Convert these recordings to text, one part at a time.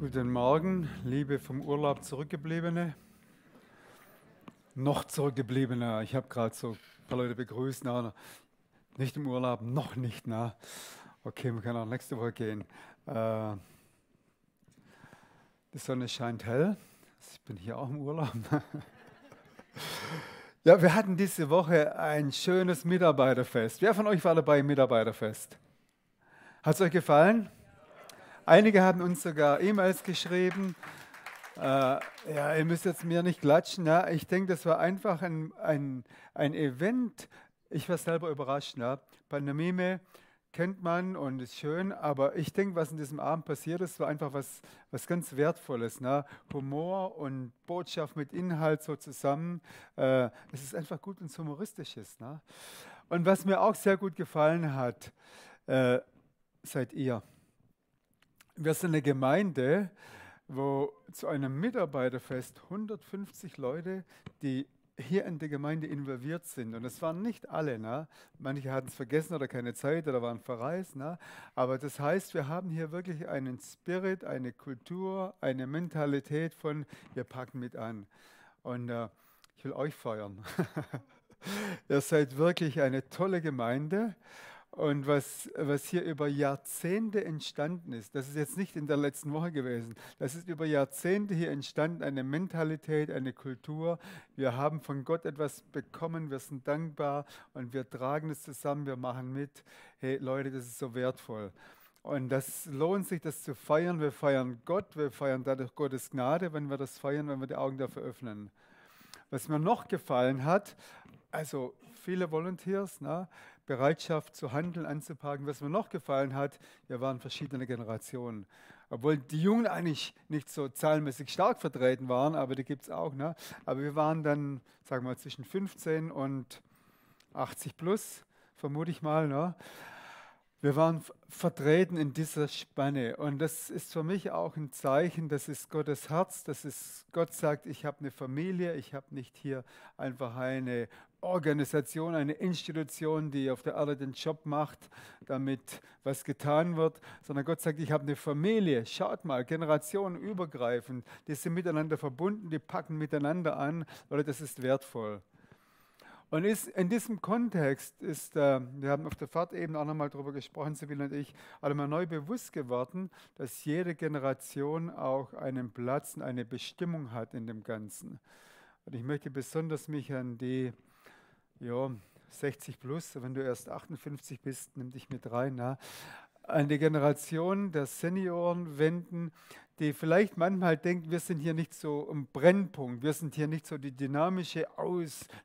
Guten Morgen, liebe vom Urlaub Zurückgebliebene. Noch Zurückgebliebene. Ich habe gerade so ein paar Leute begrüßt. Nicht im Urlaub, noch nicht. Okay, man kann auch nächste Woche gehen. Die Sonne scheint hell. Ich bin hier auch im Urlaub. Ja, wir hatten diese Woche ein schönes Mitarbeiterfest. Wer von euch war dabei im Mitarbeiterfest? Hat es euch gefallen? Einige haben uns sogar E-Mails geschrieben. Ja, ihr müsst jetzt mir nicht klatschen. Ja. Ich denke, das war einfach ein Event. Ich war selber überrascht. Ja. Pantomime kennt man und ist schön, aber ich denke, was in diesem Abend passiert ist, war einfach was ganz Wertvolles. Ne. Humor und Botschaft mit Inhalt so zusammen. Es ist einfach gut und humoristisches. Ne. Und was mir auch sehr gut gefallen hat, seid ihr. Wir sind eine Gemeinde, wo zu einem Mitarbeiterfest 150 Leute, die hier in der Gemeinde involviert sind. Und es waren nicht alle. Ne? Manche hatten es vergessen oder keine Zeit oder waren verreist. Ne? Aber das heißt, wir haben hier wirklich einen Spirit, eine Kultur, eine Mentalität von, wir packen mit an. Und ich will euch feiern. Ihr seid wirklich eine tolle Gemeinde. Und was hier über Jahrzehnte entstanden ist, das ist jetzt nicht in der letzten Woche gewesen, das ist über Jahrzehnte hier entstanden, eine Mentalität, eine Kultur. Wir haben von Gott etwas bekommen, wir sind dankbar und wir tragen es zusammen, wir machen mit. Hey Leute, das ist so wertvoll. Und das lohnt sich, das zu feiern. Wir feiern Gott, wir feiern dadurch Gottes Gnade, wenn wir das feiern, wenn wir die Augen dafür öffnen. Was mir noch gefallen hat, also viele Volunteers, Bereitschaft zu handeln, anzupacken. Was mir noch gefallen hat, wir waren verschiedene Generationen. Obwohl die Jungen eigentlich nicht so zahlenmäßig stark vertreten waren, aber die gibt es auch. Ne? Aber wir waren dann, sagen wir mal, zwischen 15 und 80 plus, vermute ich mal. Ne? Wir waren vertreten in dieser Spanne und das ist für mich auch ein Zeichen, das ist Gottes Herz, das ist, Gott sagt, ich habe eine Familie, ich habe nicht hier einfach eine Organisation, eine Institution, die auf der Erde den Job macht, damit was getan wird, sondern Gott sagt, ich habe eine Familie, schaut mal, generationenübergreifend, die sind miteinander verbunden, die packen miteinander an, Leute, das ist wertvoll. Und in diesem Kontext wir haben auf der Fahrt eben auch nochmal darüber gesprochen, Sibylle und ich, alle mal neu bewusst geworden, dass jede Generation auch einen Platz und eine Bestimmung hat in dem Ganzen. Und ich möchte besonders mich an die 60 plus, wenn du erst 58 bist, nimm dich mit rein, an die Generation der Senioren wenden, die vielleicht manchmal denken, wir sind hier nicht so im Brennpunkt, wir sind hier nicht so die dynamische,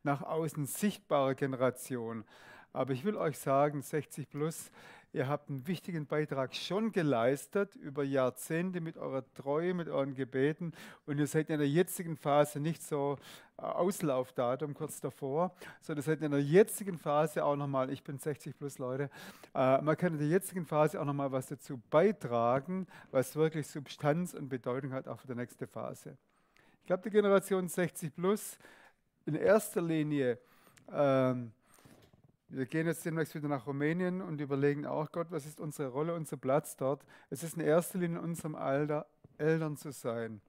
nach außen sichtbare Generation. Aber ich will euch sagen, 60 plus, ihr habt einen wichtigen Beitrag schon geleistet über Jahrzehnte mit eurer Treue, mit euren Gebeten und ihr seid in der jetzigen Phase nicht so Auslaufdatum kurz davor, sondern ihr seid in der jetzigen Phase auch nochmal, ich bin 60 plus Leute, man kann in der jetzigen Phase auch nochmal was dazu beitragen, was wirklich Substanz und Bedeutung hat, auch für die nächste Phase. Ich glaube, die Generation 60 plus in erster Linie, wir gehen jetzt demnächst wieder nach Rumänien und überlegen auch, Gott, was ist unsere Rolle, unser Platz dort? Es ist in erster Linie in unserem Alter, Eltern zu sein.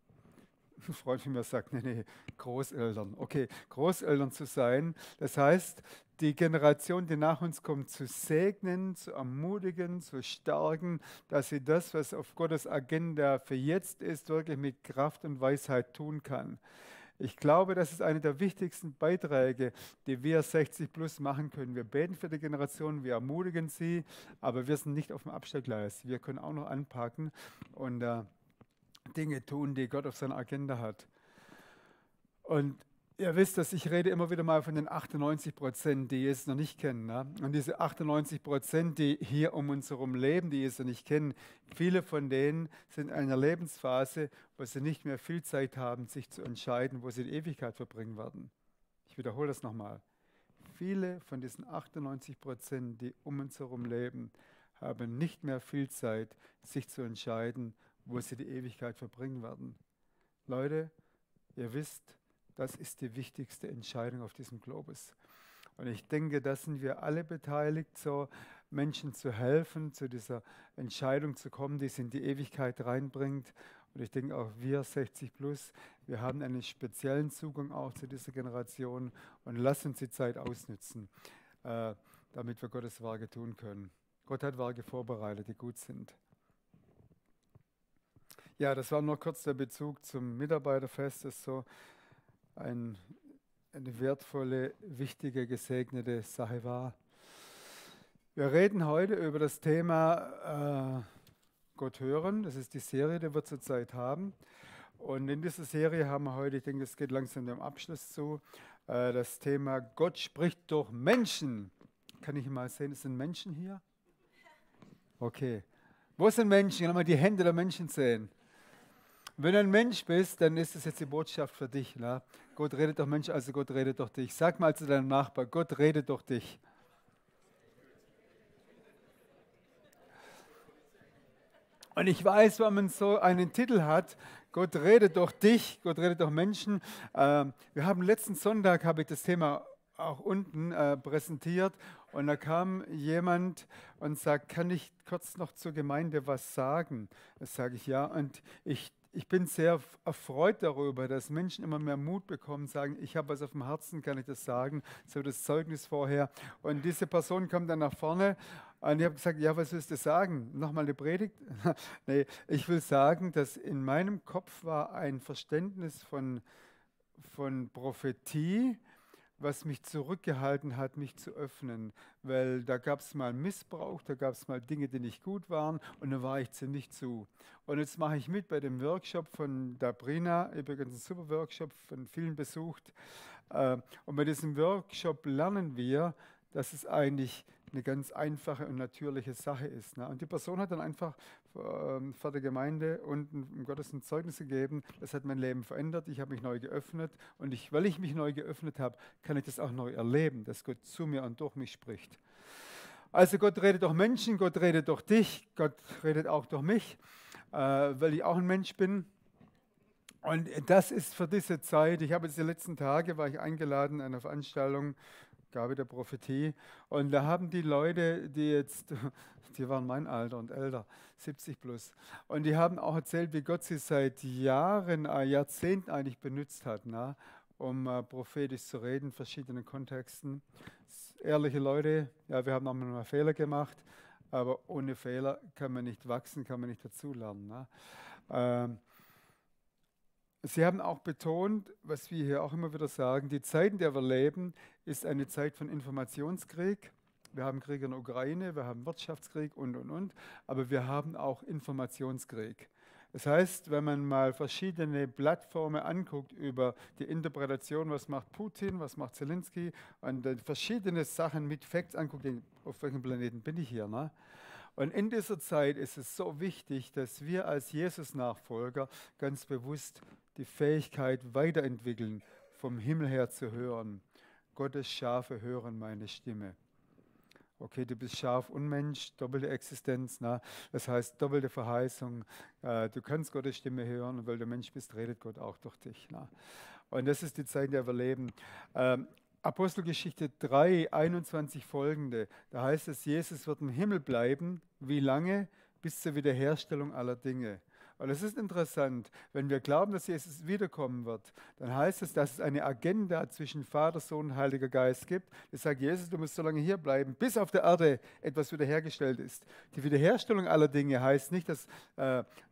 Ein Freund von mir sagt, nee, Großeltern. Okay, Großeltern zu sein. Das heißt, die Generation, die nach uns kommt, zu segnen, zu ermutigen, zu stärken, dass sie das, was auf Gottes Agenda für jetzt ist, wirklich mit Kraft und Weisheit tun kann. Ich glaube, das ist einer der wichtigsten Beiträge, die wir 60 plus machen können. Wir beten für die Generation, wir ermutigen sie, aber wir sind nicht auf dem Abstellgleis. Wir können auch noch anpacken und Dinge tun, die Gott auf seiner Agenda hat. Und ihr wisst, dass ich rede immer wieder mal von den 98%, die Jesus noch nicht kennen. Ne? Und diese 98%, die hier um uns herum leben, die Jesus nicht kennen, viele von denen sind in einer Lebensphase, wo sie nicht mehr viel Zeit haben, sich zu entscheiden, wo sie die Ewigkeit verbringen werden. Ich wiederhole das nochmal. Viele von diesen 98%, die um uns herum leben, haben nicht mehr viel Zeit, sich zu entscheiden, wo sie die Ewigkeit verbringen werden. Leute, ihr wisst, das ist die wichtigste Entscheidung auf diesem Globus. Und ich denke, da sind wir alle beteiligt, so Menschen zu helfen, zu dieser Entscheidung zu kommen, die sie in die Ewigkeit reinbringt. Und ich denke auch wir 60 plus, wir haben einen speziellen Zugang auch zu dieser Generation und lassen uns die Zeit ausnutzen, damit wir Gottes Werke tun können. Gott hat Werke vorbereitet, die gut sind. Ja, das war nur kurz der Bezug zum Mitarbeiterfest, das so eine wertvolle, wichtige, gesegnete Sache war. Wir reden heute über das Thema Gott hören. Das ist die Serie, die wir zurzeit haben. Und in dieser Serie haben wir heute, ich denke, es geht langsam dem Abschluss zu, das Thema Gott spricht durch Menschen. Kann ich mal sehen, es sind Menschen hier? Okay. Wo sind Menschen? Kann man die Hände der Menschen sehen? Wenn du ein Mensch bist, dann ist das jetzt die Botschaft für dich. Ne? Gott redet durch Menschen, also Gott redet durch dich. Sag mal zu deinem Nachbar, Gott redet durch dich. Und ich weiß, wenn man so einen Titel hat, Gott redet durch dich, Gott redet durch Menschen. Wir haben letzten Sonntag, habe ich das Thema auch unten präsentiert und da kam jemand und sagt, kann ich kurz noch zur Gemeinde was sagen? Das sage ich ja und ich bin sehr erfreut darüber, dass Menschen immer mehr Mut bekommen, sagen, ich habe was auf dem Herzen, kann ich das sagen, so das Zeugnis vorher. Und diese Person kommt dann nach vorne und ich habe gesagt, ja, was willst du sagen? Nochmal eine Predigt? Nee, ich will sagen, dass in meinem Kopf war ein Verständnis von Prophetie, was mich zurückgehalten hat, mich zu öffnen, weil da gab es mal Missbrauch, da gab es mal Dinge, die nicht gut waren und da war ich ziemlich zu. Und jetzt mache ich mit bei dem Workshop von Dabrina, übrigens ein super Workshop, von vielen besucht. Und bei diesem Workshop lernen wir, dass es eigentlich eine ganz einfache und natürliche Sache ist. Ne? Und die Person hat dann einfach vor der Gemeinde unten im Gottesdienst Zeugnis gegeben, das hat mein Leben verändert, ich habe mich neu geöffnet und weil ich mich neu geöffnet habe, kann ich das auch neu erleben, dass Gott zu mir und durch mich spricht. Also Gott redet durch Menschen, Gott redet durch dich, Gott redet auch durch mich, weil ich auch ein Mensch bin. Und das ist für diese Zeit, ich habe jetzt die letzten Tage, war ich eingeladen an einer Veranstaltung, Gabe der Prophetie. Und da haben die Leute, die waren mein Alter und älter, 70 plus. Und die haben auch erzählt, wie Gott sie seit Jahren, Jahrzehnten eigentlich benutzt hat, um prophetisch zu reden in verschiedenen Kontexten. Ehrliche Leute, ja, wir haben auch mal Fehler gemacht, aber ohne Fehler kann man nicht wachsen, kann man nicht dazulernen. Sie haben auch betont, was wir hier auch immer wieder sagen, die Zeit, in der wir leben, ist eine Zeit von Informationskrieg. Wir haben Krieg in der Ukraine, wir haben Wirtschaftskrieg und. Aber wir haben auch Informationskrieg. Das heißt, wenn man mal verschiedene Plattformen anguckt über die Interpretation, was macht Putin, was macht Zelensky und verschiedene Sachen mit Facts anguckt, auf welchem Planeten bin ich hier, ne? Und in dieser Zeit ist es so wichtig, dass wir als Jesus-Nachfolger ganz bewusst die Fähigkeit weiterentwickeln, vom Himmel her zu hören. Gottes Schafe hören meine Stimme. Okay, du bist Schaf und Mensch, doppelte Existenz, das heißt doppelte Verheißung. Du kannst Gottes Stimme hören und weil du Mensch bist, redet Gott auch durch dich. Und das ist die Zeit, in der wir leben. Apostelgeschichte 3, 21 folgende, da heißt es, Jesus wird im Himmel bleiben. Wie lange? Bis zur Wiederherstellung aller Dinge. Und es ist interessant, wenn wir glauben, dass Jesus wiederkommen wird, dann heißt es, dass es eine Agenda zwischen Vater, Sohn und Heiliger Geist gibt. Das sagt Jesus, du musst so lange hier bleiben, bis auf der Erde etwas wiederhergestellt ist. Die Wiederherstellung aller Dinge heißt nicht, dass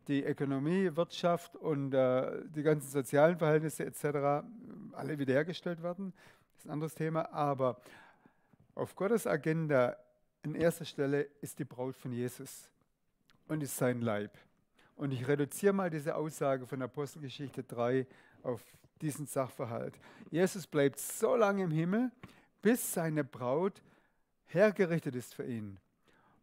die Ökonomie, Wirtschaft und die ganzen sozialen Verhältnisse etc. alle wiederhergestellt werden. Das ist ein anderes Thema, aber auf Gottes Agenda an erster Stelle ist die Braut von Jesus und ist sein Leib. Und ich reduziere mal diese Aussage von Apostelgeschichte 3 auf diesen Sachverhalt. Jesus bleibt so lange im Himmel, bis seine Braut hergerichtet ist für ihn.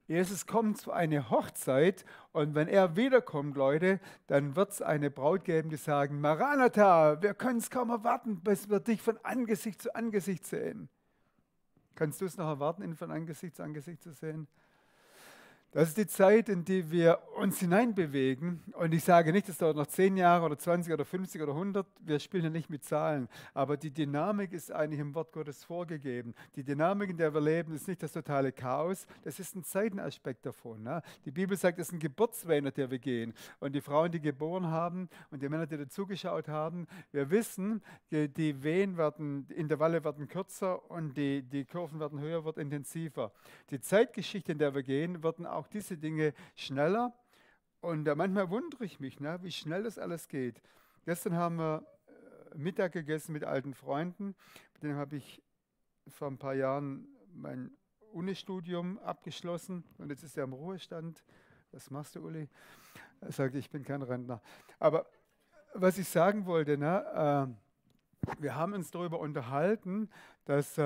Jesus kommt zu einer Hochzeit und wenn er wiederkommt, Leute, dann wird es eine Braut geben, die sagen, Maranatha, wir können es kaum erwarten, bis wir dich von Angesicht zu Angesicht sehen. Kannst du es noch erwarten, ihn von Angesicht zu sehen? Das ist die Zeit, in die wir uns hineinbewegen. Und ich sage nicht, es dauert noch 10 Jahre oder 20 oder 50 oder 100. Wir spielen ja nicht mit Zahlen. Aber die Dynamik ist eigentlich im Wort Gottes vorgegeben. Die Dynamik, in der wir leben, ist nicht das totale Chaos. Das ist ein Zeitenaspekt davon. Ne? Die Bibel sagt, es ist ein Geburtswehen, nach der wir gehen. Und die Frauen, die geboren haben und die Männer, die dazugeschaut haben, wir wissen, die Wehen werden, die Intervalle werden kürzer und die Kurven werden höher, wird intensiver. Die Zeitgeschichte, in der wir gehen, werden auch diese Dinge schneller. Und manchmal wundere ich mich, ne, wie schnell das alles geht. Gestern haben wir Mittag gegessen mit alten Freunden. Mit denen habe ich vor ein paar Jahren mein Unistudium abgeschlossen. Und jetzt ist er im Ruhestand. Was machst du, Uli? Er sagt, ich bin kein Rentner. Aber was ich sagen wollte, ne, wir haben uns darüber unterhalten, dass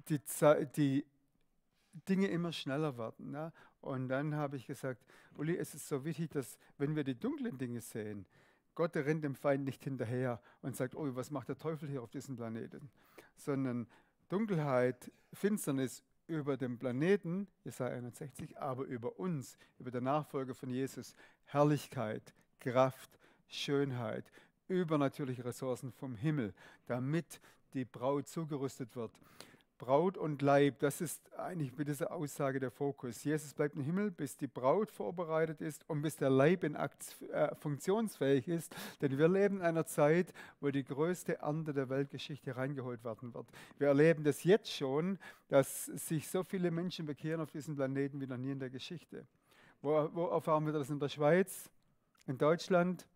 die Dinge immer schneller werden. Ne? Und dann habe ich gesagt, Uli, es ist so wichtig, dass wenn wir die dunklen Dinge sehen, Gott rennt dem Feind nicht hinterher und sagt, oh, was macht der Teufel hier auf diesem Planeten? Sondern Dunkelheit, Finsternis über dem Planeten, Jesaja 61, aber über uns, über den Nachfolger von Jesus, Herrlichkeit, Kraft, Schönheit, übernatürliche Ressourcen vom Himmel, damit die Braut zugerüstet wird. Braut und Leib, das ist eigentlich mit dieser Aussage der Fokus. Jesus bleibt im Himmel, bis die Braut vorbereitet ist und bis der Leib funktionsfähig ist. Denn wir leben in einer Zeit, wo die größte Ernte der Weltgeschichte reingeholt werden wird. Wir erleben das jetzt schon, dass sich so viele Menschen bekehren auf diesem Planeten wie noch nie in der Geschichte. Wo erfahren wir das? In der Schweiz, in Deutschland?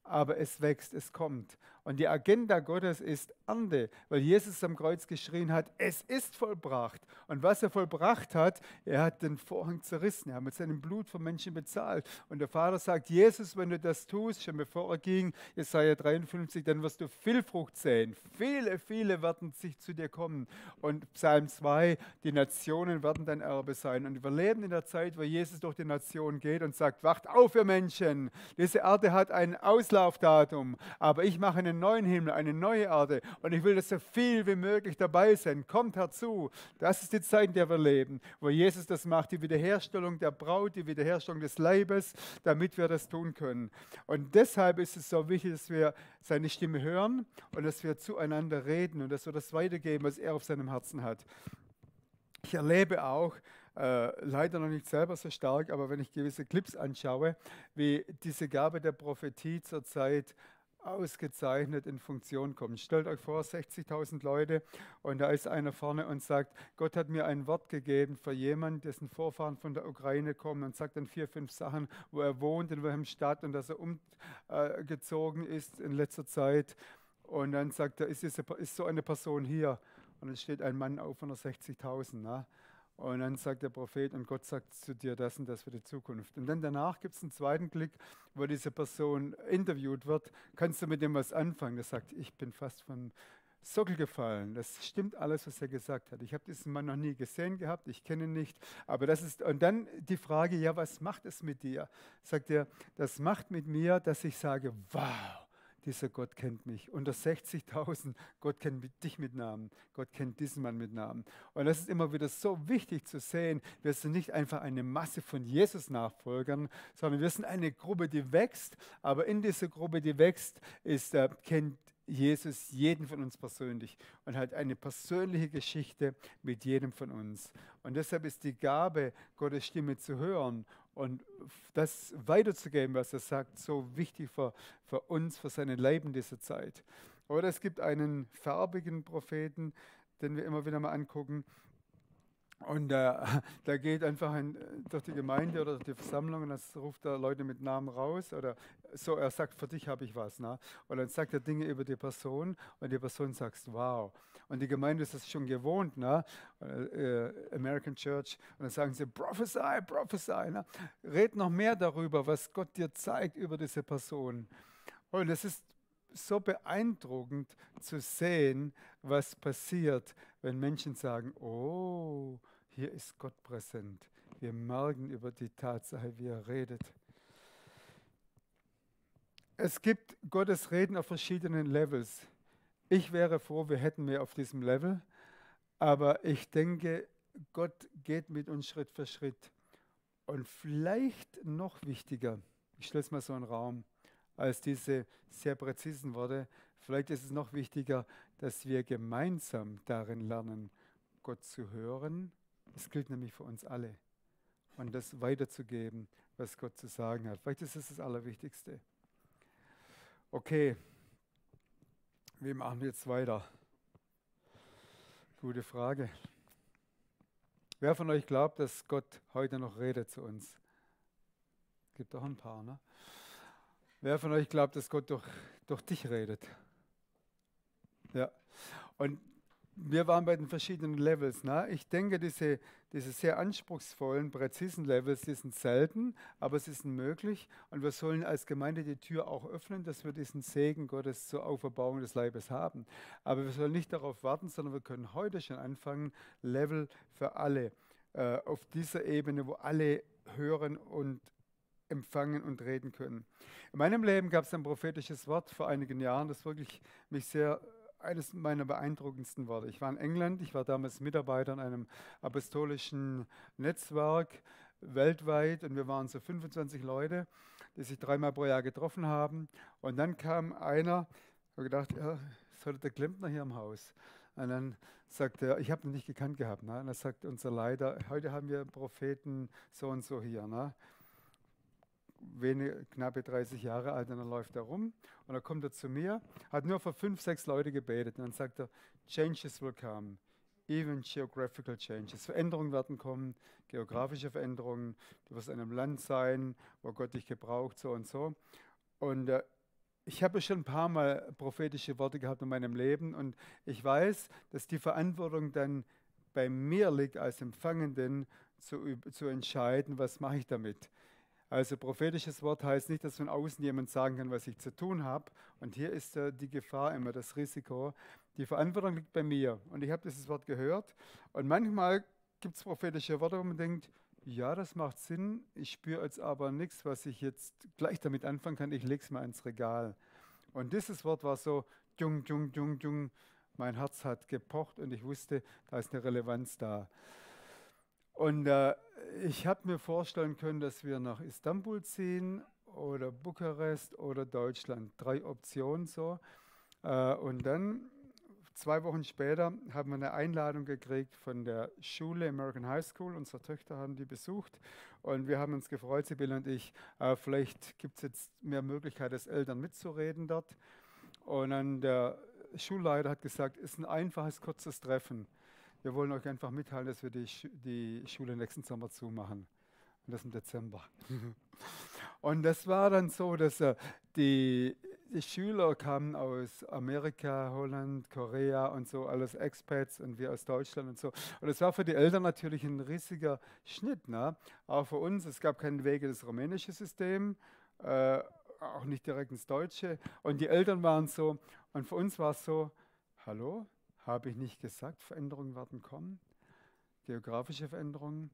Aber es wächst, es kommt. Und die Agenda Gottes ist Ernte, weil Jesus am Kreuz geschrien hat, es ist vollbracht. Und was er vollbracht hat, er hat den Vorhang zerrissen, er hat mit seinem Blut von Menschen bezahlt. Und der Vater sagt, Jesus, wenn du das tust, schon bevor er ging, Jesaja 53, dann wirst du viel Frucht säen. Viele, viele werden sich zu dir kommen. Und Psalm 2, die Nationen werden dein Erbe sein. Und wir leben in der Zeit, wo Jesus durch die Nationen geht und sagt, wacht auf, ihr Menschen, diese Erde hat ein Auslaufdatum, aber ich mache einen neuen Himmel, eine neue Erde und ich will, dass so viel wie möglich dabei sind. Kommt herzu. Das ist die Zeit, in der wir leben, wo Jesus das macht, die Wiederherstellung der Braut, die Wiederherstellung des Leibes, damit wir das tun können. Und deshalb ist es so wichtig, dass wir seine Stimme hören und dass wir zueinander reden und dass wir das weitergeben, was er auf seinem Herzen hat. Ich erlebe auch, leider noch nicht selber so stark, aber wenn ich gewisse Clips anschaue, wie diese Gabe der Prophetie zurzeit ausgezeichnet in Funktion kommt. Stellt euch vor, 60.000 Leute und da ist einer vorne und sagt, Gott hat mir ein Wort gegeben für jemanden, dessen Vorfahren von der Ukraine kommen und sagt dann 4, 5 Sachen, wo er wohnt, in welchem Stadt und dass er umgezogen ist in letzter Zeit. Und dann sagt er, ist so eine Person hier? Und dann steht ein Mann auf von der 60.000. Ne? Und dann sagt der Prophet, und Gott sagt zu dir das und das für die Zukunft. Und dann danach gibt es einen zweiten Klick, wo diese Person interviewt wird. Kannst du mit dem was anfangen? Der sagt, ich bin fast vom Sockel gefallen. Das stimmt alles, was er gesagt hat. Ich habe diesen Mann noch nie gesehen gehabt, ich kenne ihn nicht. Aber das ist, und dann die Frage, ja, was macht es mit dir? Sagt er, das macht mit mir, dass ich sage, wow. Dieser Gott kennt mich. Unter 60.000, Gott kennt dich mit Namen. Gott kennt diesen Mann mit Namen. Und das ist immer wieder so wichtig zu sehen. Wir sind nicht einfach eine Masse von Jesus-Nachfolgern, sondern wir sind eine Gruppe, die wächst. Aber in dieser Gruppe, die wächst, kennt Jesus jeden von uns persönlich und hat eine persönliche Geschichte mit jedem von uns. Und deshalb ist die Gabe, Gottes Stimme zu hören und das weiterzugeben, was er sagt, so wichtig für uns, für seinen Leib in dieser Zeit. Oder es gibt einen farbigen Propheten, den wir immer wieder mal angucken. Und der geht einfach durch die Gemeinde oder durch die Versammlung und dann ruft er Leute mit Namen raus oder so, er sagt, für dich habe ich was. Ne? Und dann sagt er Dinge über die Person und die Person sagt, wow. Und die Gemeinde ist das schon gewohnt, ne? American Church. Und dann sagen sie, prophesy, prophesy. Ne? Red noch mehr darüber, was Gott dir zeigt über diese Person. Und es ist so beeindruckend zu sehen, was passiert, wenn Menschen sagen, oh, hier ist Gott präsent. Wir merken über die Tatsache, wie er redet. Es gibt Gottes Reden auf verschiedenen Levels. Ich wäre froh, wir hätten mehr auf diesem Level, aber ich denke, Gott geht mit uns Schritt für Schritt. Und vielleicht noch wichtiger, ich stelle es mal so in den Raum, als diese sehr präzisen Worte, vielleicht ist es noch wichtiger, dass wir gemeinsam darin lernen, Gott zu hören. Das gilt nämlich für uns alle. Und das weiterzugeben, was Gott zu sagen hat. Vielleicht ist es das Allerwichtigste. Okay, wie machen wir jetzt weiter? Gute Frage. Wer von euch glaubt, dass Gott heute noch redet zu uns? Gibt doch ein paar, ne? Wer von euch glaubt, dass Gott durch dich redet? Ja. Und wir waren bei den verschiedenen Levels. Ne? Ich denke, diese sehr anspruchsvollen, präzisen Levels, die sind selten, aber sie sind möglich. Und wir sollen als Gemeinde die Tür auch öffnen, dass wir diesen Segen Gottes zur Auferbauung des Leibes haben. Aber wir sollen nicht darauf warten, sondern wir können heute schon anfangen, Level für alle, auf dieser Ebene, wo alle hören und empfangen und reden können. In meinem Leben gab es ein prophetisches Wort vor einigen Jahren, das wirklich mich eines meiner beeindruckendsten Worte. Ich war in England, ich war damals Mitarbeiter in einem apostolischen Netzwerk weltweit und wir waren so 25 Leute, die sich 3-mal pro Jahr getroffen haben. Und dann kam einer, habe gedacht, ja, ist heute der Klempner hier im Haus. Und dann sagt er, ich habe ihn nicht gekannt gehabt. Ne? Und dann sagt unser Leiter, heute haben wir Propheten so und so hier. Ne? Knappe 30 Jahre alt, und dann läuft er rum und dann kommt er zu mir, hat nur für 5, 6 Leute gebetet und dann sagt er, Changes will come, even geographical changes. Veränderungen werden kommen, geografische Veränderungen, du wirst in einem Land sein, wo Gott dich gebraucht, so und so. Und ich habe schon ein paar Mal prophetische Worte gehabt in meinem Leben und ich weiß, dass die Verantwortung dann bei mir liegt, als Empfangenden zu entscheiden, was mache ich damit. Also prophetisches Wort heißt nicht, dass von außen jemand sagen kann, was ich zu tun habe. Und hier ist die Gefahr immer, das Risiko. Die Verantwortung liegt bei mir. Und ich habe dieses Wort gehört. Und manchmal gibt es prophetische Worte, wo man denkt, ja, das macht Sinn. Ich spüre jetzt aber nichts, was ich jetzt gleich damit anfangen kann. Ich lege es mal ins Regal. Und dieses Wort war so, dung, dung, dung, dung. Mein Herz hat gepocht und ich wusste, da ist eine Relevanz da. Und ich habe mir vorstellen können, dass wir nach Istanbul ziehen oder Bukarest oder Deutschland. 3 Optionen so. Und dann 2 Wochen später haben wir eine Einladung gekriegt von der Schule, American High School. Unsere Töchter haben die besucht und wir haben uns gefreut, Sibylle und ich, vielleicht gibt es jetzt mehr Möglichkeit, als Eltern mitzureden dort. Und dann der Schulleiter hat gesagt, es ist ein einfaches, kurzes Treffen. Wir wollen euch einfach mitteilen, dass wir die Schule nächsten Sommer zumachen. Und das im Dezember. Und das war dann so, dass die Schüler kamen aus Amerika, Holland, Korea und so, alles Expats und wir aus Deutschland und so. Und es war für die Eltern natürlich ein riesiger Schnitt. Ne? Auch für uns, es gab keinen Weg in das rumänische System, auch nicht direkt ins Deutsche. Und die Eltern waren so, und für uns war es so, hallo? Habe ich nicht gesagt, Veränderungen werden kommen, geografische Veränderungen.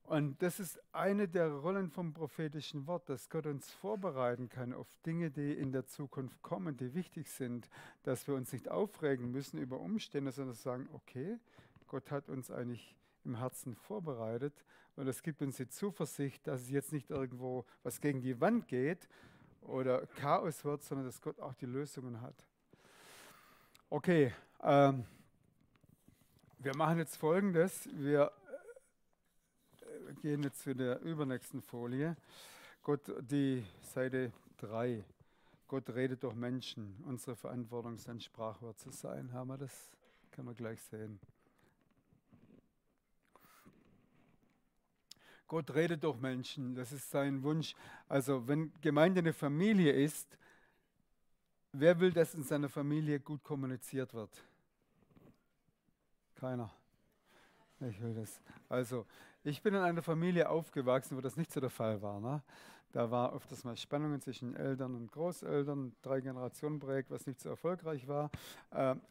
Und das ist eine der Rollen vom prophetischen Wort, dass Gott uns vorbereiten kann auf Dinge, die in der Zukunft kommen, die wichtig sind, dass wir uns nicht aufregen müssen über Umstände, sondern sagen, okay, Gott hat uns eigentlich im Herzen vorbereitet und es gibt uns die Zuversicht, dass es jetzt nicht irgendwo was gegen die Wand geht oder Chaos wird, sondern dass Gott auch die Lösungen hat. Okay, wir machen jetzt Folgendes. Wir gehen jetzt zu der übernächsten Folie. Die Seite 3. Gott redet durch Menschen. Unsere Verantwortung ist, ein Sprachwort zu sein. Haben wir das? Können wir gleich sehen. Gott redet durch Menschen. Das ist sein Wunsch. Also wenn Gemeinde eine Familie ist, wer will, dass in seiner Familie gut kommuniziert wird? Keiner. Ich will das. Also, ich bin in einer Familie aufgewachsen, wo das nicht so der Fall war. Ne? Da war öfters mal Spannungen zwischen Eltern und Großeltern, 3 Generationen Projekt, was nicht so erfolgreich war.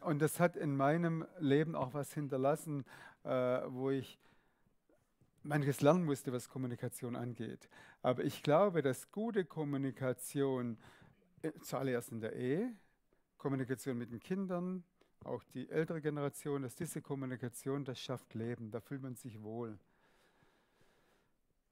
Und das hat in meinem Leben auch was hinterlassen, wo ich manches lernen musste, was Kommunikation angeht. Aber ich glaube, dass gute Kommunikation, zuallererst in der Ehe, Kommunikation mit den Kindern, auch die ältere Generation, dass diese Kommunikation, das schafft Leben, da fühlt man sich wohl.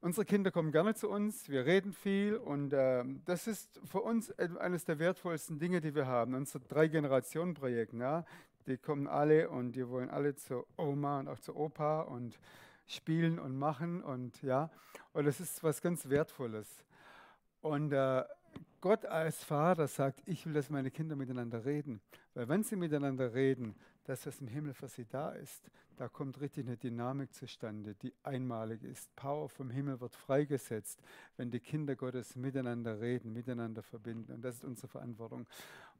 Unsere Kinder kommen gerne zu uns, wir reden viel und das ist für uns eines der wertvollsten Dinge, die wir haben. Unser Drei-Generationen-Projekt, ja, die kommen alle und die wollen alle zur Oma und auch zur Opa und spielen und machen und ja, und das ist was ganz Wertvolles. Und Gott als Vater sagt, ich will, dass meine Kinder miteinander reden. Weil wenn sie miteinander reden, das, was im Himmel für sie da ist, da kommt richtig eine Dynamik zustande, die einmalig ist. Power vom Himmel wird freigesetzt, wenn die Kinder Gottes miteinander reden, miteinander verbinden. Und das ist unsere Verantwortung.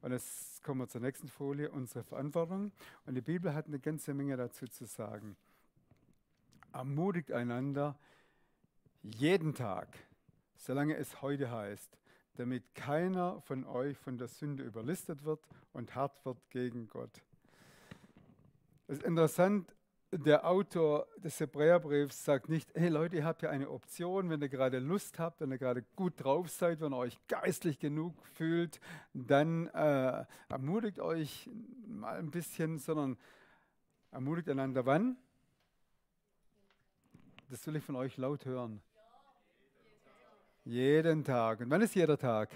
Und jetzt kommen wir zur nächsten Folie, unsere Verantwortung. Und die Bibel hat eine ganze Menge dazu zu sagen. Ermutigt einander jeden Tag, solange es heute heißt, damit keiner von euch von der Sünde überlistet wird und hart wird gegen Gott. Es ist interessant, der Autor des Hebräerbriefs sagt nicht, hey Leute, ihr habt ja eine Option, wenn ihr gerade Lust habt, wenn ihr gerade gut drauf seid, wenn ihr euch geistlich genug fühlt, dann ermutigt euch mal ein bisschen, sondern ermutigt einander wann? Das will ich von euch laut hören. Jeden Tag. Und wann ist jeder Tag?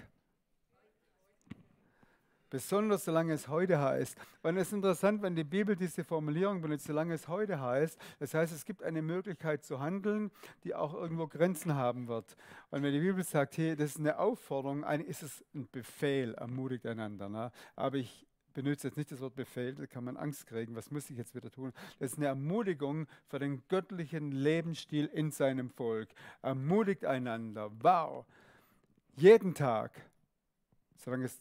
Besonders solange es heute heißt. Und es ist interessant, wenn die Bibel diese Formulierung benutzt, solange es heute heißt. Das heißt, es gibt eine Möglichkeit zu handeln, die auch irgendwo Grenzen haben wird. Und wenn die Bibel sagt, hey, das ist eine Aufforderung, eigentlich ist es ein Befehl, ermutigt einander. Ne? Aber ich benutze jetzt nicht das Wort Befehl, da kann man Angst kriegen, was muss ich jetzt wieder tun? Das ist eine Ermutigung für den göttlichen Lebensstil in seinem Volk. Ermutigt einander. Wow. Jeden Tag, solange es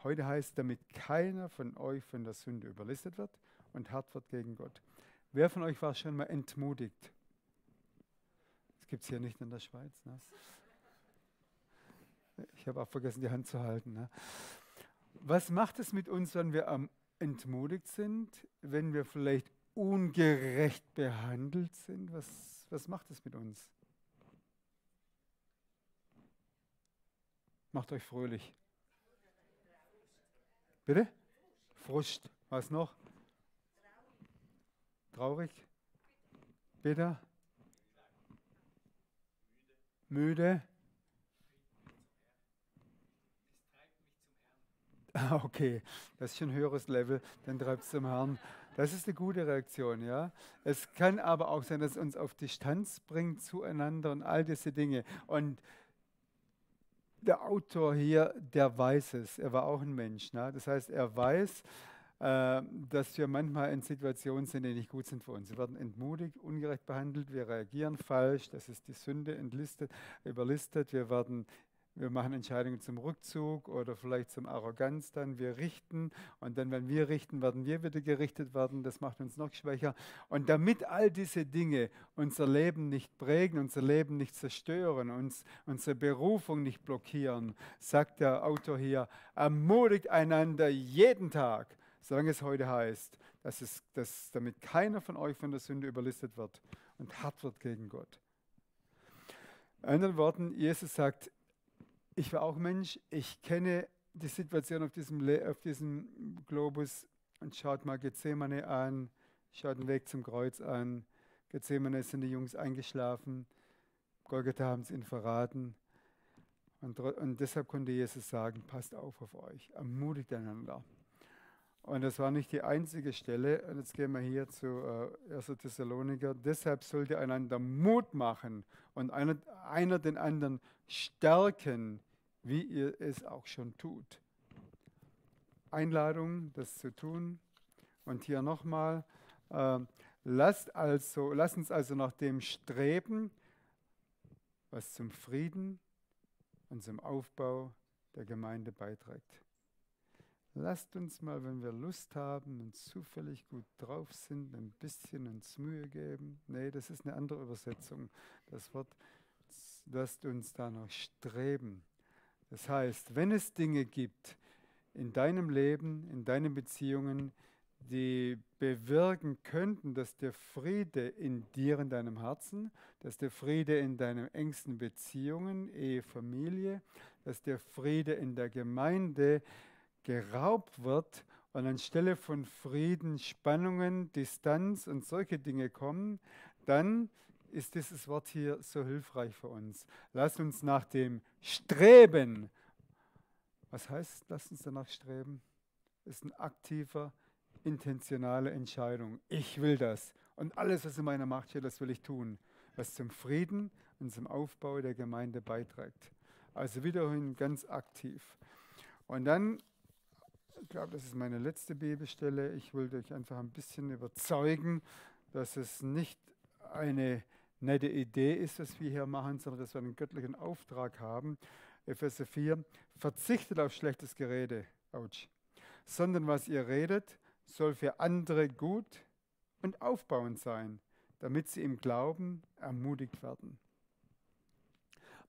heute heißt, damit keiner von euch von der Sünde überlistet wird und hart wird gegen Gott. Wer von euch war schon mal entmutigt? Das gibt es hier nicht in der Schweiz. Ne? Ich habe auch vergessen, die Hand zu halten. Ne? Was macht es mit uns, wenn wir entmutigt sind, wenn wir vielleicht ungerecht behandelt sind? Was macht es mit uns? Macht euch fröhlich. Bitte? Frust. Was noch? Traurig? Bitter? Müde? Okay, das ist schon ein höheres Level, dann treibt es zum Herrn. Das ist eine gute Reaktion, ja. Es kann aber auch sein, dass es uns auf Distanz bringt zueinander und all diese Dinge. Und der Autor hier, der weiß es. Er war auch ein Mensch. Ne? Das heißt, er weiß, dass wir manchmal in Situationen sind, die nicht gut sind für uns. Wir werden entmutigt, ungerecht behandelt, wir reagieren falsch, das ist die Sünde überlistet, wir machen Entscheidungen zum Rückzug oder vielleicht zum Arroganz dann. Wir richten und dann, wenn wir richten, werden wir wieder gerichtet werden. Das macht uns noch schwächer. Und damit all diese Dinge unser Leben nicht prägen, unser Leben nicht zerstören, unsere Berufung nicht blockieren, sagt der Autor hier, ermutigt einander jeden Tag, solange es heute heißt, dass damit keiner von euch von der Sünde überlistet wird und hart wird gegen Gott. In anderen Worten, Jesus sagt, ich war auch Mensch, ich kenne die Situation auf diesem Globus und schaut mal Gethsemane an, schaut den Weg zum Kreuz an. Gethsemane sind die Jungs eingeschlafen, Golgatha haben sie ihn verraten. Und deshalb konnte Jesus sagen, passt auf euch, ermutigt einander. Und das war nicht die einzige Stelle. Und jetzt gehen wir hier zu 1. Thessaloniker. Deshalb sollt ihr einander Mut machen und einer den anderen stärken, wie ihr es auch schon tut. Einladung, das zu tun. Und hier nochmal, lasst uns also nach dem streben, was zum Frieden und zum Aufbau der Gemeinde beiträgt. Lasst uns mal, wenn wir Lust haben und zufällig gut drauf sind, ein bisschen uns Mühe geben. Nee, das ist eine andere Übersetzung. Das Wort, lasst uns danach streben. Das heißt, wenn es Dinge gibt in deinem Leben, in deinen Beziehungen, die bewirken könnten, dass der Friede in dir, in deinem Herzen, dass der Friede in deinen engsten Beziehungen, Ehe, Familie, dass der Friede in der Gemeinde geraubt wird und anstelle von Frieden Spannungen, Distanz und solche Dinge kommen, dann ist dieses Wort hier so hilfreich für uns. Lasst uns nach dem Streben. Was heißt, lasst uns danach streben? Das ist eine aktive, intentionale Entscheidung. Ich will das. Und alles, was in meiner Macht steht, das will ich tun. Was zum Frieden und zum Aufbau der Gemeinde beiträgt. Also wiederum ganz aktiv. Und dann, ich glaube, das ist meine letzte Bibelstelle. Ich wollte euch einfach ein bisschen überzeugen, dass es nicht eine nette Idee ist, was wir hier machen, sondern dass wir einen göttlichen Auftrag haben. Epheser 4, verzichtet auf schlechtes Gerede, ouch, sondern was ihr redet, soll für andere gut und aufbauend sein, damit sie im Glauben ermutigt werden.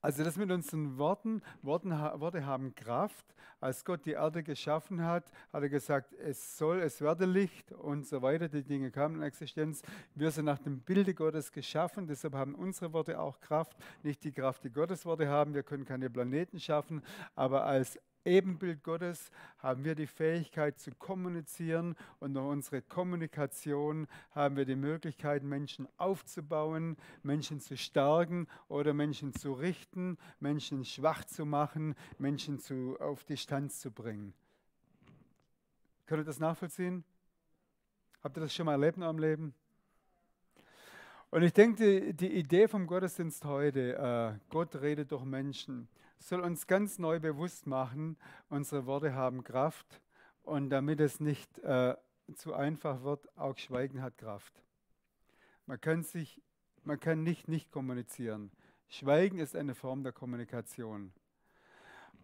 Also das mit unseren Worte haben Kraft. Als Gott die Erde geschaffen hat, hat er gesagt, es werde Licht und so weiter. Die Dinge kamen in Existenz. Wir sind nach dem Bilde Gottes geschaffen, deshalb haben unsere Worte auch Kraft. Nicht die Kraft, die Gottes Worte haben. Wir können keine Planeten schaffen, aber als Ebenbild Gottes haben wir die Fähigkeit zu kommunizieren und durch unsere Kommunikation haben wir die Möglichkeit, Menschen aufzubauen, Menschen zu stärken oder Menschen zu richten, Menschen schwach zu machen, Menschen auf Distanz zu bringen. Könnt ihr das nachvollziehen? Habt ihr das schon mal erlebt in eurem Leben? Und ich denke, die Idee vom Gottesdienst heute, Gott redet durch Menschen, soll uns ganz neu bewusst machen, unsere Worte haben Kraft und damit es nicht zu einfach wird, auch Schweigen hat Kraft. Man kann nicht kommunizieren. Schweigen ist eine Form der Kommunikation.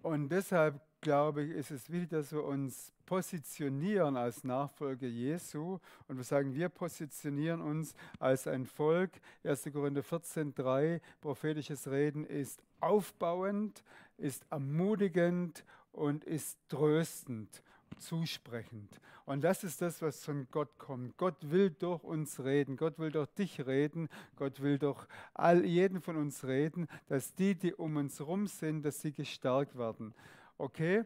Und deshalb glaube ich, ist es wichtig, dass wir uns positionieren als Nachfolger Jesu und wir sagen, wir positionieren uns als ein Volk. 1. Korinther 14,3, prophetisches Reden ist aufbauend, ist ermutigend und ist tröstend, zusprechend. Und das ist das, was von Gott kommt. Gott will durch uns reden, Gott will durch dich reden, Gott will durch jeden von uns reden, dass die um uns herum sind, dass sie gestärkt werden. Okay?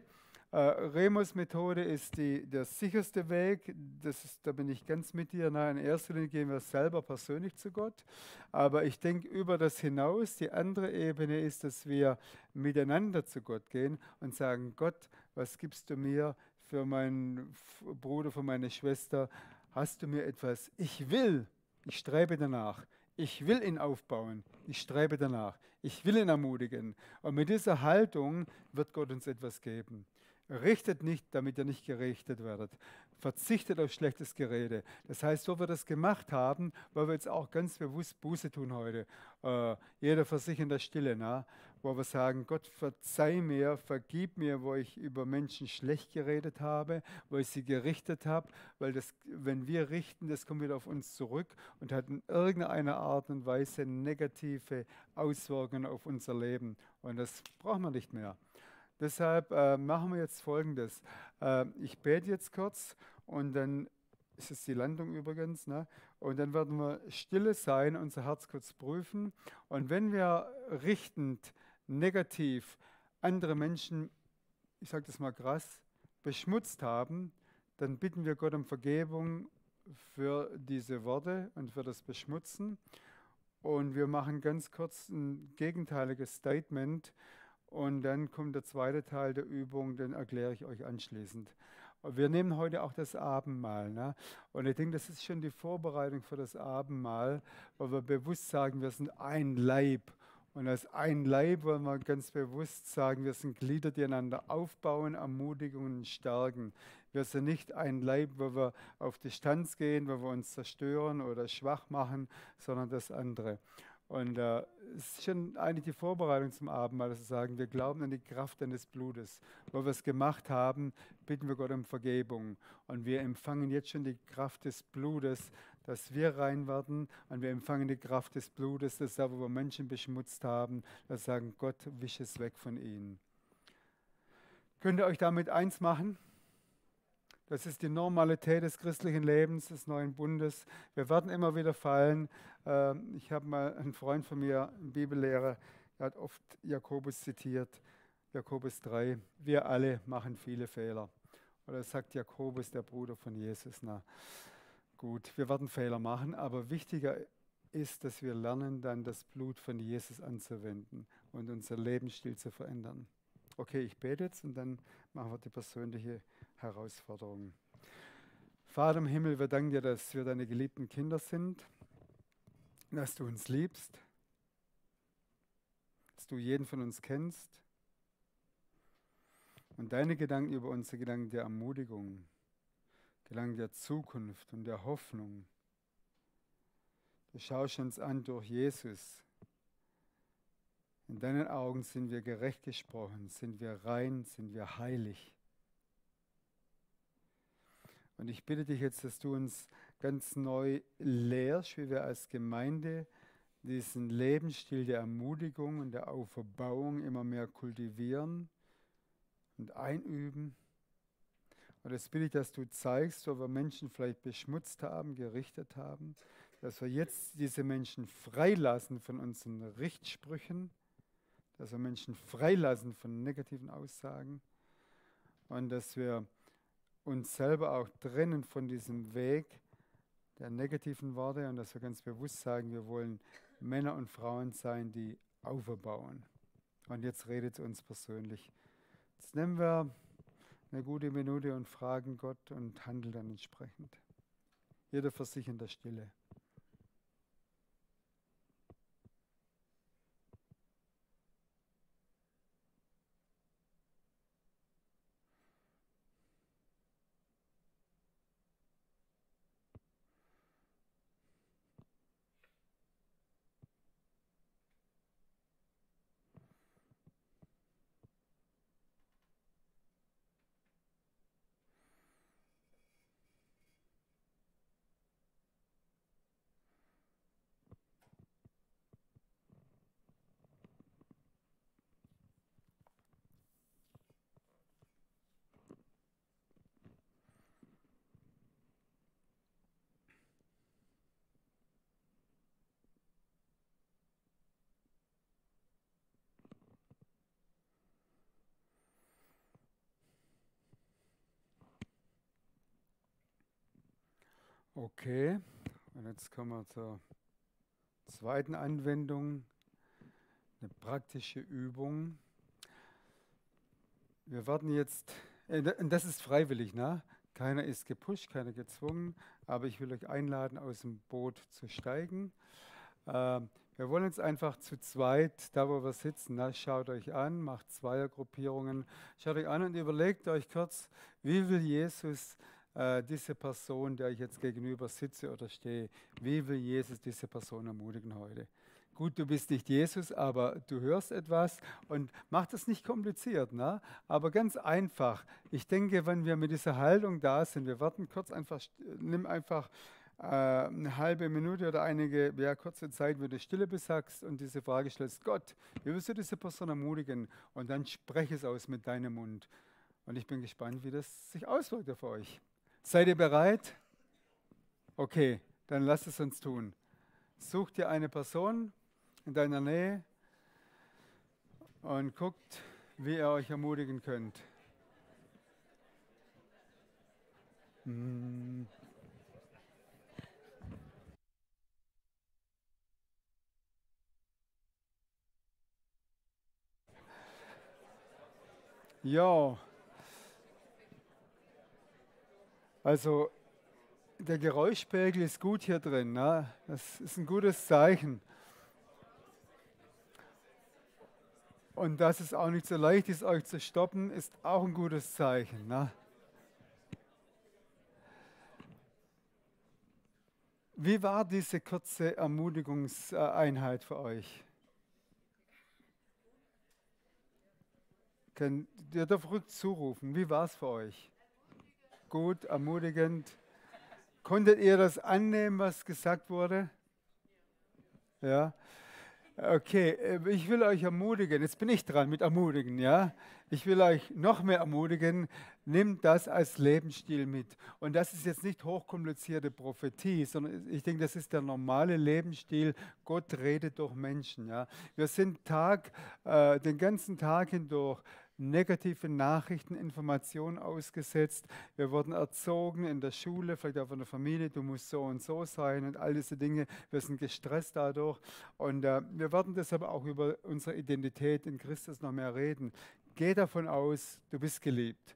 Remus-Methode ist der sicherste Weg, da bin ich ganz mit dir. In erster Linie gehen wir selber persönlich zu Gott, aber ich denke über das hinaus, die andere Ebene ist, dass wir miteinander zu Gott gehen und sagen, Gott, was gibst du mir für meinen Bruder, für meine Schwester? Hast du mir etwas? Ich strebe danach. Ich will ihn aufbauen, ich strebe danach, ich will ihn ermutigen. Und mit dieser Haltung wird Gott uns etwas geben. Richtet nicht, damit ihr nicht gerichtet werdet. Verzichtet auf schlechtes Gerede. Das heißt, so wir das gemacht haben, weil wir jetzt auch ganz bewusst Buße tun heute. Jeder für sich in der Stille, wo wir sagen, Gott verzeih mir, vergib mir, wo ich über Menschen schlecht geredet habe, wo ich sie gerichtet habe, weil wenn wir richten, das kommt wieder auf uns zurück und hat in irgendeiner Art und Weise negative Auswirkungen auf unser Leben. Und das brauchen wir nicht mehr. Deshalb machen wir jetzt Folgendes. Ich bete jetzt kurz und dann ist es die Landung übrigens, und dann werden wir stille sein, unser Herz kurz prüfen. Und wenn wir richtend, negativ andere Menschen, ich sage das mal krass, beschmutzt haben, dann bitten wir Gott um Vergebung für diese Worte und für das Beschmutzen. Und wir machen ganz kurz ein gegenteiliges Statement. Und dann kommt der zweite Teil der Übung, den erkläre ich euch anschließend. Wir nehmen heute auch das Abendmahl. Und ich denke, das ist schon die Vorbereitung für das Abendmahl, weil wir bewusst sagen, wir sind ein Leib. Und als ein Leib wollen wir ganz bewusst sagen, wir sind Glieder, die einander aufbauen, ermutigen und stärken. Wir sind nicht ein Leib, wo wir auf Distanz gehen, wo wir uns zerstören oder schwach machen, sondern das andere. Und es ist schon eigentlich die Vorbereitung zum Abendmahl, dass wir sagen, wir glauben an die Kraft deines Blutes. Wo wir es gemacht haben, bitten wir Gott um Vergebung. Und wir empfangen jetzt schon die Kraft des Blutes, dass wir rein werden. Und wir empfangen die Kraft des Blutes, dass da, wo wir Menschen beschmutzt haben, dass wir sagen, Gott, wisch es weg von ihnen. Könnt ihr euch damit eins machen? Das ist die Normalität des christlichen Lebens, des neuen Bundes. Wir werden immer wieder fallen. Ich habe mal einen Freund von mir, einen Bibellehrer, der hat oft Jakobus zitiert, Jakobus 3. Wir alle machen viele Fehler. Oder sagt Jakobus, der Bruder von Jesus. Gut, wir werden Fehler machen, aber wichtiger ist, dass wir lernen, dann das Blut von Jesus anzuwenden und unser Lebensstil zu verändern. Okay, ich bete jetzt und dann machen wir die persönliche Herausforderung. Vater im Himmel, wir danken dir, dass wir deine geliebten Kinder sind, dass du uns liebst, dass du jeden von uns kennst und deine Gedanken über uns, die Gedanken der Ermutigung, Gedanken der Zukunft und der Hoffnung. Du schaust uns an durch Jesus. In deinen Augen sind wir gerecht gesprochen, sind wir rein, sind wir heilig. Und ich bitte dich jetzt, dass du uns ganz neu lehrst, wie wir als Gemeinde diesen Lebensstil der Ermutigung und der Auferbauung immer mehr kultivieren und einüben. Und das bitte ich, dass du zeigst, wo wir Menschen vielleicht beschmutzt haben, gerichtet haben, dass wir jetzt diese Menschen freilassen von unseren Richtsprüchen, dass wir Menschen freilassen von negativen Aussagen und dass wir uns selber auch trennen von diesem Weg der negativen Worte und dass wir ganz bewusst sagen, wir wollen Männer und Frauen sein, die auferbauen. Und jetzt redet zu uns persönlich. Jetzt nehmen wir eine gute Minute und fragen Gott und handeln dann entsprechend. Jeder für sich in der Stille. Okay, und jetzt kommen wir zur zweiten Anwendung, eine praktische Übung. Wir werden jetzt, und das ist freiwillig, ne? Keiner ist gepusht, keiner gezwungen, aber ich will euch einladen, aus dem Boot zu steigen. Wir wollen jetzt einfach zu zweit, da wo wir sitzen, ne? Schaut euch an, macht Zweiergruppierungen, schaut euch an und überlegt euch kurz, wie will Jesus diese Person, der ich jetzt gegenüber sitze oder stehe, wie will Jesus diese Person ermutigen heute? Gut, du bist nicht Jesus, aber du hörst etwas und mach das nicht kompliziert, ne? Aber ganz einfach. Ich denke, wenn wir mit dieser Haltung da sind, wir warten kurz einfach, nimm einfach eine halbe Minute oder einige kurze Zeit, wo du Stille besagst und diese Frage stellst, Gott, wie willst du diese Person ermutigen? Und dann spreche es aus mit deinem Mund. Und ich bin gespannt, wie das sich auswirkt auf euch. Seid ihr bereit? Okay, dann lasst es uns tun. Such dir eine Person in deiner Nähe und guckt, wie ihr euch ermutigen könnt. Ja, also der Geräuschpegel ist gut hier drin. Ne? Das ist ein gutes Zeichen. Und dass es auch nicht so leicht ist, euch zu stoppen, ist auch ein gutes Zeichen. Ne? Wie war diese kurze Ermutigungseinheit für euch? Ihr dürft ruhig zurufen. Wie war es für euch? Gut, ermutigend. Konntet ihr das annehmen, was gesagt wurde? Ja. Okay, ich will euch ermutigen. Jetzt bin ich dran mit ermutigen, ja. Ich will euch noch mehr ermutigen. Nimm das als Lebensstil mit. Und das ist jetzt nicht hochkomplizierte Prophetie, sondern ich denke, das ist der normale Lebensstil. Gott redet durch Menschen. Ja. Wir sind den ganzen Tag hindurch negative Nachrichten, Informationen ausgesetzt. Wir wurden erzogen in der Schule, vielleicht auch von der Familie, du musst so und so sein und all diese Dinge. Wir sind gestresst dadurch. Und wir werden deshalb auch über unsere Identität in Christus noch mehr reden. Geh davon aus, du bist geliebt.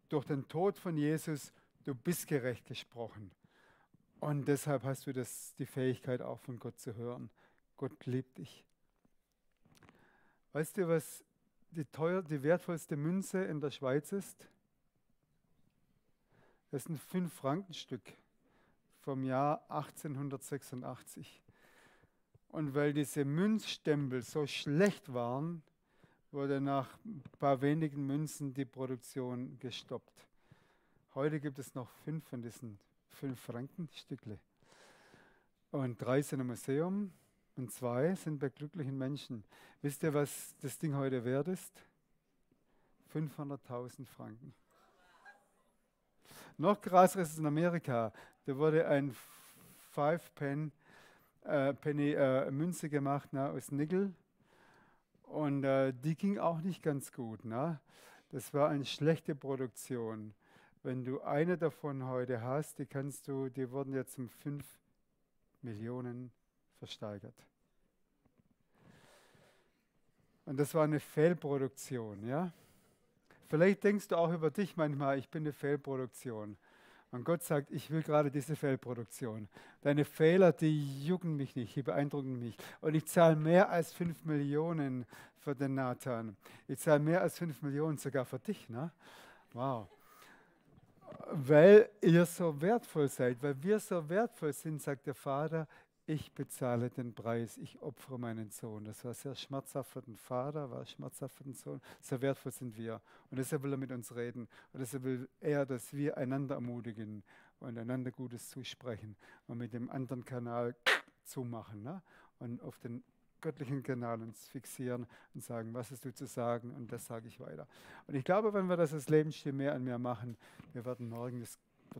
Durch den Tod von Jesus, du bist gerecht gesprochen. Und deshalb hast du die Fähigkeit auch von Gott zu hören. Gott liebt dich. Weißt du, was die wertvollste Münze in der Schweiz ist? Das ist ein 5-Franken-Stück vom Jahr 1886. Und weil diese Münzstempel so schlecht waren, wurde nach ein paar wenigen Münzen die Produktion gestoppt. Heute gibt es noch 5 von diesen 5-Franken-Stückle. Und 3 sind im Museum und 2 sind bei glücklichen Menschen. Wisst ihr, was das Ding heute wert ist? 500.000 Franken. Noch krasser ist es in Amerika. Da wurde ein 5-Penny Münze gemacht aus Nickel. Und die ging auch nicht ganz gut. Ne? Das war eine schlechte Produktion. Wenn du eine davon heute hast, die wurden jetzt um 5 Millionen versteigert. Und das war eine Fehlproduktion. Ja? Vielleicht denkst du auch über dich manchmal, ich bin eine Fehlproduktion. Und Gott sagt, ich will gerade diese Fehlproduktion. Deine Fehler, die jucken mich nicht, die beeindrucken mich. Und ich zahle mehr als 5 Millionen für den Nathan. Ich zahle mehr als 5 Millionen sogar für dich. Ne? Wow. Weil ihr so wertvoll seid, weil wir so wertvoll sind, sagt der Vater, ich bezahle den Preis, ich opfere meinen Sohn. Das war sehr schmerzhaft für den Vater, war schmerzhaft für den Sohn. So wertvoll sind wir. Und deshalb will er mit uns reden. Und deshalb will er, dass wir einander ermutigen und einander Gutes zusprechen und mit dem anderen Kanal zumachen. Ne? Und auf den göttlichen Kanal uns fixieren und sagen, was hast du zu sagen? Und das sage ich weiter. Und ich glaube, wenn wir das als Lebensstil mehr und mehr machen, wir werden morgen,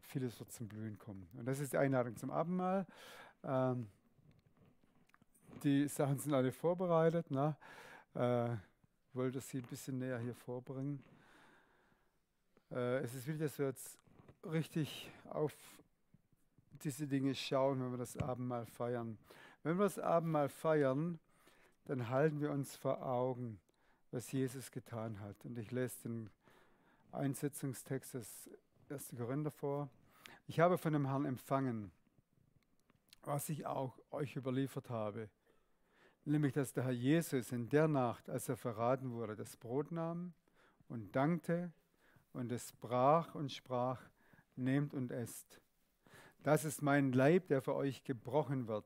vieles wird zum Blühen kommen. Und das ist die Einladung zum Abendmahl. Die Sachen sind alle vorbereitet. Ne? Wollte sie ein bisschen näher hier vorbringen. Es ist wichtig, dass wir jetzt richtig auf diese Dinge schauen, wenn wir das Abendmahl feiern. Wenn wir das Abendmahl feiern, dann halten wir uns vor Augen, was Jesus getan hat. Und ich lese den Einsetzungstext des 1. Korinther vor. Ich habe von dem Herrn empfangen, was ich auch euch überliefert habe. Nämlich, dass der Herr Jesus in der Nacht, als er verraten wurde, das Brot nahm und dankte und es brach und sprach, nehmt und esst. Das ist mein Leib, der für euch gebrochen wird.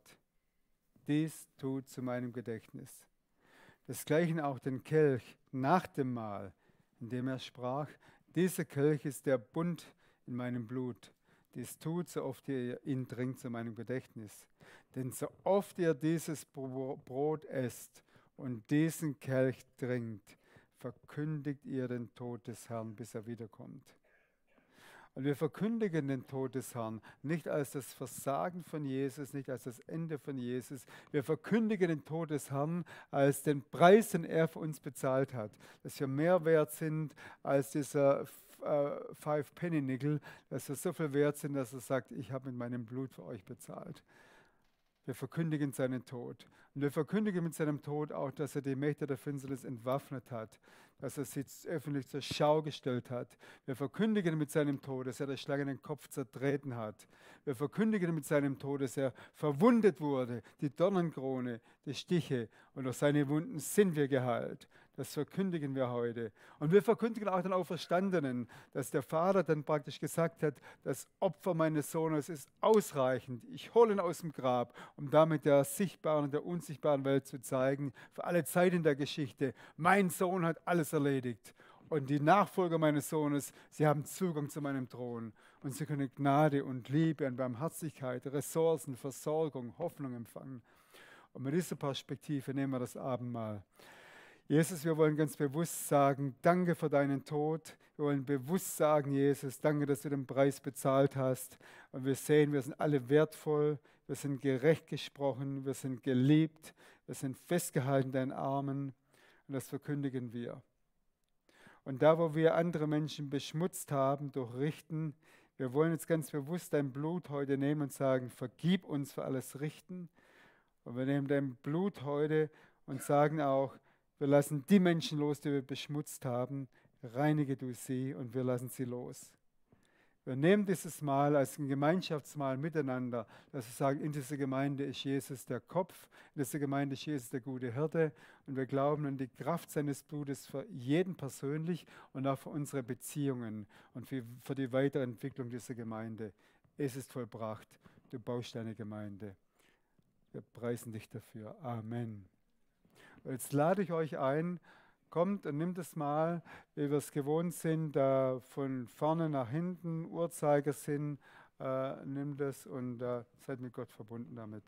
Dies tut zu meinem Gedächtnis. Desgleichen auch den Kelch nach dem Mahl, in dem er sprach, dieser Kelch ist der Bund in meinem Blut. Dies tut, so oft ihr ihn trinkt, zu meinem Gedächtnis. Denn so oft ihr dieses Brot esst und diesen Kelch trinkt, verkündigt ihr den Tod des Herrn, bis er wiederkommt. Und wir verkündigen den Tod des Herrn nicht als das Versagen von Jesus, nicht als das Ende von Jesus. Wir verkündigen den Tod des Herrn als den Preis, den er für uns bezahlt hat. Dass wir mehr wert sind als dieser 5-Penny-Nickel, dass wir so viel wert sind, dass er sagt, ich habe mit meinem Blut für euch bezahlt. Wir verkündigen seinen Tod. Und wir verkündigen mit seinem Tod auch, dass er die Mächte der Finsternis entwaffnet hat, dass er sie öffentlich zur Schau gestellt hat. Wir verkündigen mit seinem Tod, dass er der Schlange den Kopf zertreten hat. Wir verkündigen mit seinem Tod, dass er verwundet wurde, die Dornenkrone, die Stiche, und durch seine Wunden sind wir geheilt. Das verkündigen wir heute. Und wir verkündigen auch den Auferstandenen, dass der Vater dann praktisch gesagt hat, das Opfer meines Sohnes ist ausreichend. Ich hole ihn aus dem Grab, um damit der sichtbaren und der unsichtbaren Welt zu zeigen, für alle Zeit in der Geschichte, mein Sohn hat alles erledigt. Und die Nachfolger meines Sohnes, sie haben Zugang zu meinem Thron. Und sie können Gnade und Liebe und Barmherzigkeit, Ressourcen, Versorgung, Hoffnung empfangen. Und mit dieser Perspektive nehmen wir das Abendmahl. Jesus, wir wollen ganz bewusst sagen, danke für deinen Tod. Wir wollen bewusst sagen, Jesus, danke, dass du den Preis bezahlt hast. Und wir sehen, wir sind alle wertvoll, wir sind gerecht gesprochen, wir sind geliebt, wir sind festgehalten in deinen Armen. Und das verkündigen wir. Und da, wo wir andere Menschen beschmutzt haben durch Richten, wir wollen jetzt ganz bewusst dein Blut heute nehmen und sagen, vergib uns für alles Richten. Und wir nehmen dein Blut heute und sagen auch, wir lassen die Menschen los, die wir beschmutzt haben. Reinige du sie und wir lassen sie los. Wir nehmen dieses Mal als ein Gemeinschaftsmahl miteinander, dass wir sagen, in dieser Gemeinde ist Jesus der Kopf, in dieser Gemeinde ist Jesus der gute Hirte und wir glauben an die Kraft seines Blutes für jeden persönlich und auch für unsere Beziehungen und für die weitere Entwicklung dieser Gemeinde. Es ist vollbracht, du baust deine Gemeinde. Wir preisen dich dafür. Amen. Und jetzt lade ich euch ein, kommt und nimmt es mal, wie wir es gewohnt sind, von vorne nach hinten, Uhrzeigersinn, nimmt es und seid mit Gott verbunden damit.